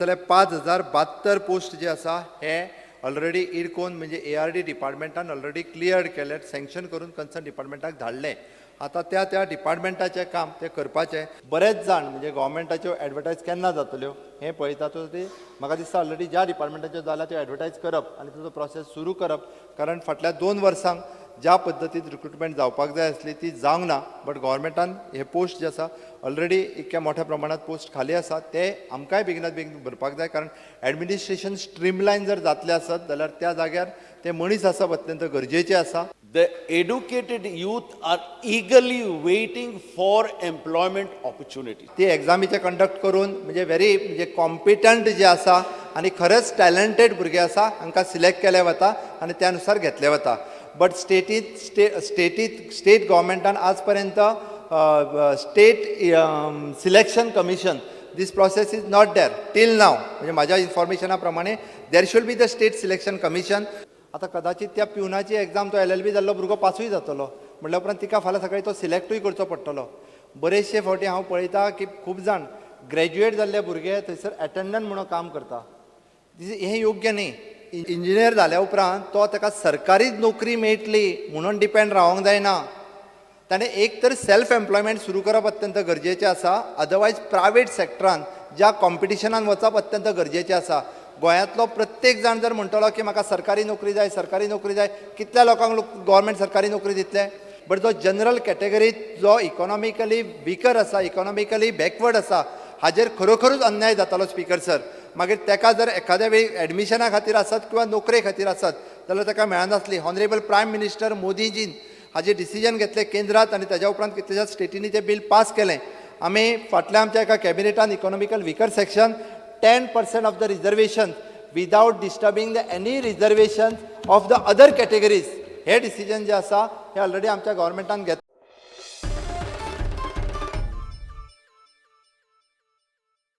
जाल्यार 5072 पोस्ट जे आसा हे ऑलरेडी इडकोन म्हणजे एआरडी डिपार्टमेंटान ऑलरेडी क्लियर केले, सँक्शन करून कन्सर्न डिपार्टमेंटाक धाडले. आतां त्या त्या डिपार्टमेंटाचें काम तें करपाचें. बरेच जाण म्हणजे गोवोरमेंटाच्यो एडवर्टायज केन्ना जातल्यो हें पळयता. तो ती म्हाका दिसता ऑलरेडी ज्या डिपार्टमेंटाच्यो जाल्या त्यो एडवर्टायज करप आनी ताचो प्रोसेस सुरू करप, कारण फाटल्या 2 वर्सांक ज्या पद्दतीन रिक्रुटमेंट जावपाक जाय आसली ती जावंक ना. बट गोवोरमेंटान हे पोस्ट जे आसा ऑलरेडी इतक्या मोठ्या प्रमाणात पोस्ट खाली आसा, ते आमकांय बेगिनात बेगीन भरपाक जाय, कारण एडमिनिस्ट्रेशन स्ट्रीमलायन जर जातलें आसत जाल्यार त्या जाग्यार ते मनीस आसप अत्यंत गरजेचें आसा. The educated youth are eagerly waiting for employment opportunities. ती एग्जामीचे कंडक्ट करून म्हणजे व्हेरी म्हणजे कॉम्पिटंट जे आसा आनी खरेंच टॅलंटेड भुरगे आसा हांकां सिलेक्ट केले वता आनी त्या नुसार घेतले वता. बट स्टेटीत स्टेटीत स्टेट गोवोरमेंटान आज पर्यंत state selection commission, this process is not there till now. म्हणजे म्हाज्या इन्फॉर्मेशना प्रमाणे there should be the state selection commission. आतां कदाचित त्या प्युनाची एग्जाम तो एलएलबी जाल्लो भुरगो पासूय जातलो, म्हणल्या उपरांत तिका फाल्यां सकाळी तो सिलेक्टूय करचो पडटलो. बरेचशे फावटी हांव पळयता की खूब जाण ग्रॅज्युएट जाल्ले भुरगे थंयसर एटेंडंट म्हणून काम करता. हें योग्य न्ही. इंजिनियर जाल्या उपरांत तो ताका सरकारी नोकरी मेळटली म्हणून डिपेंड रावंक जायना. ताणें एक तर सेल्फ एम्प्लॉयमेंट सुरू करप अत्यंत गरजेचें आसा, अदरवायज प्रायवेट सेक्टरान ज्या कॉम्पिटिशनान वचप अत्यंत गरजेचें आसा. गोंयांतलो प्रत्येक जाण जर म्हणटलो की म्हाका सरकारी नोकरी जाय, सरकारी नोकरी जाय, कितल्या लोकांक गोवोरमेंट सरकारी नोकरी दितले? बट जो जनरल कॅटेगरीत जो इकॉनॉमिकली विकर आसा, इकॉनॉमिकली बॅकवर्ड आसा, हाजेर खरोखरूच अन्याय जातालो स्पीकर सर. मागीर तेका जर एखाद्या वेळी एडमिशना खातीर आसत किंवा नोकरे खातीर आसत जाल्यार ताका मेळनासली. ऑनरेबल प्रायम मिनिस्टर मोदीजीन हाजेर डिसिजन घेतलें केंद्रात आनी ताज्या उपरांत कितल्याशाच स्टेटींनी तें बील पास केलें. आमी फाटल्या आमच्या एका कॅबिनेटान economical weaker section 10% of the reservation without disturbing the any reservation of the other categories hey decision जे आसा हे ऑलरेडी आमच्या गोवोरमेंटान घेतलें.